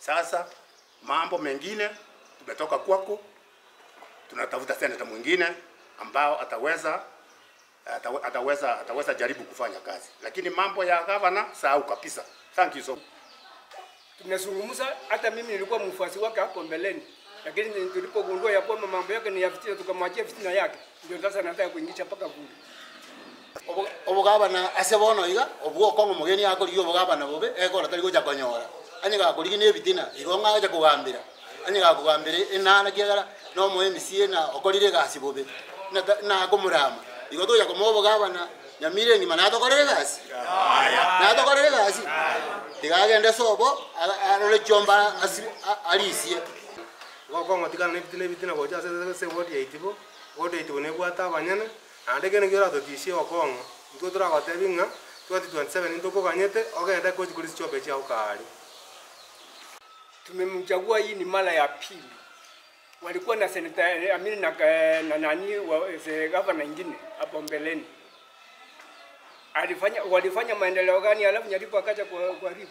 Sasa mambo mengine tumetoka kwako, tunatafuta seneta mwingine ambao ataweza ataweza ataweza jaribu kufanya kazi, lakini mambo ya gavana sahau kabisa. Thank you so Tumezungumza, hata mimi nilikuwa mfuasi wake hapo mbeleni, lakini tulipogundua ya kwamba mambo yake ni ya fitina, tukamwachia fitina yake, ndio sasa nataka kuingisha mpaka bunge. Obogabana ase bono iga, obwo okong'a omogeni akorigia obogabana bobe, ekero tari gocha konyora. Onye gakorigia na ebitina, igo ng'a agocha kogambera, onye gakogambera enana kiagera na omo MCA na okorire egasi bobe, na ta na akomorama. Igo togocha komoa obogabana Nyamira engima natokorere egasi? Natokorere egasi? Tiga agende sobo arore chiomba asi arisie. Igo okong'a tigana na ebitina ebitina gocha ase ase ewodi ya Itibo, ewodi ya Itibo nebwate abanyene, Naende ekero nakio oratotisie okong'u, intwe toragotebi ng'a 2027 ntokoganyete ogende gochia korisia chiombe chiao kaari. Tumemchagua hii ni mara ya pili, walikuwa na seneta amini na, na nani wa, gavana ingine hapo mbeleni alifanya, walifanya maendeleo gani? Alafu Nyaribo akaja kuharibu.